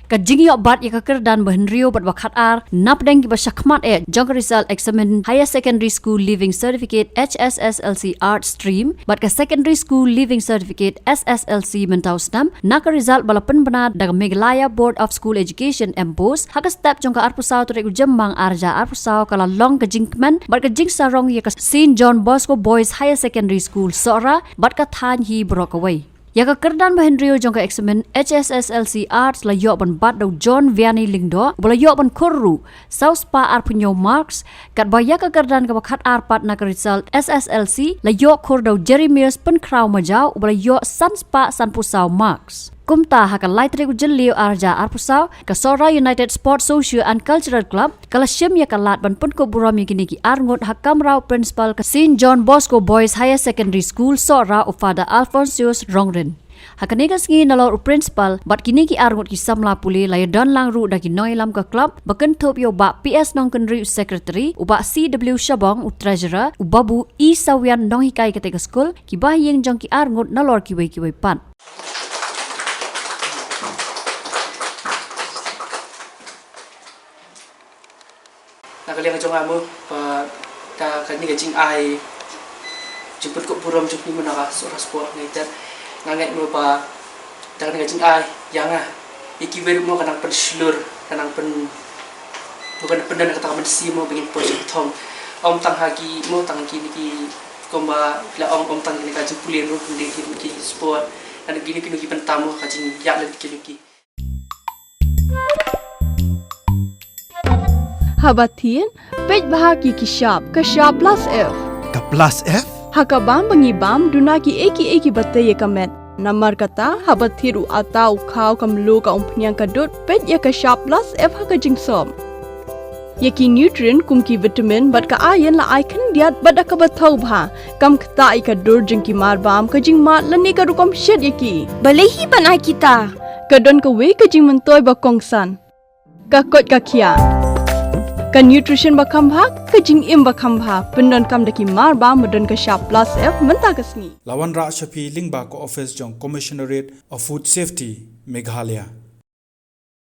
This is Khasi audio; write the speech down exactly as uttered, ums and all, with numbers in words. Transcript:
Ka jingïoh bat ïa ka kyrdan ba hynriew bad ba khatar napdeng kiba shakhmat eh jong ka result examen Higher Secondary School Leaving Certificate H S S L C Art Stream bad ka Secondary School Leaving Certificate S S L C mynta u snem na ka result ba la pynbna da ka Meghalaya Board of School Education MBOSE ha ka step jong ka arphew saw tarik u Jymmang arhajar arphew saw ka la long ka jingkmen bad ka jingsarong ïa ka Saint John Bosco Boys Higher Secondary School Sohra bad ka thaiñ hi baroh kawei. Ïa ka kyrdan ba hynriew jong ka examen H S S L C Arts la ïoh ban bat da u John Vianney Lyngdoh ba la ïoh ban khur ruh saw spah arphew hynñiew marks, katba ïa ka kyrdan kaba khatar pat na ka result S S L C la ïoh khur da u Jeremias Pynkhraw Majaw ba la ïoh san spah sanphew saw marks. Kumta ha ka lai tarik u Jylliew arhajar arphew saw ka Sohra United Sports Social and Cultural Club ka la shim ïa ka lad ban pynkup burom ïa kine ki arngut ha kamra u principal ka Saint John Bosco Boys Higher Secondary School Sohra u Father Alphonsus Rongrin. Ha kane ka sngi nalor u principal bad kine ki arngut ki samla pule la ïadon lang ruh da ki nongïalam ka club ba kynthup ïa u Bah P S Nongkynrih u secretary, u Bah C W Shabong u treasurer, u Babu E Sawian nonghikai kata ka skul, ki bahaïing jong ki arngut nalor kiwei kiwei pat. Na ka liang ka jong nga mo ba da kane ka jingai jingpynkup burom jong phi mo na ka Sohra Sport United, nga ngeit mo ba da kane ka jingai ïa nga ïa kiwei ruh mo ka nang pynshlur, ka nang pyn mo ka nang pyndon kata ka mynsiem mo ba ngin poi sha ka thong. Ym tang ha ki mo tang kine ki kumba phi la ong, ym tang kine ka jingpule ruh, kine ki sport, kine kine ki bynta mo ka jingïaid lynti kine ki. Haba thied, peit bha ki ki shap, ka shap plus F. Ka plus F? Ha ka bam ba ngi bam, duna kiei kiei kiba tei ïa ka met. Namar kata, haba thied u atta, u khaw, ka mluh, ka umphniang, ka dud, peit ïa ka shap plus F ha ka jingsop. Ïa ki nutrient kum ki vitamin bad ka iron la ai khyndiat bad da kaba thaw bha. Kam ktah ïa ka dur jong ki mar bam, ka jingmad lane ka rukom shet ïa ki. Balei hi ban ai kita? Ka don kawei ka jingmyntoi ba kongsan. Ka koit ka khiah. Ka nutrition ba kham bha, ka jingim ba kham bha. Pyndonkam da ki mar bam ba don ka shap plus F mynta ka sngi. La wanrah sha phi lyngba ka office jong Commissionerate of Food Safety, Meghalaya.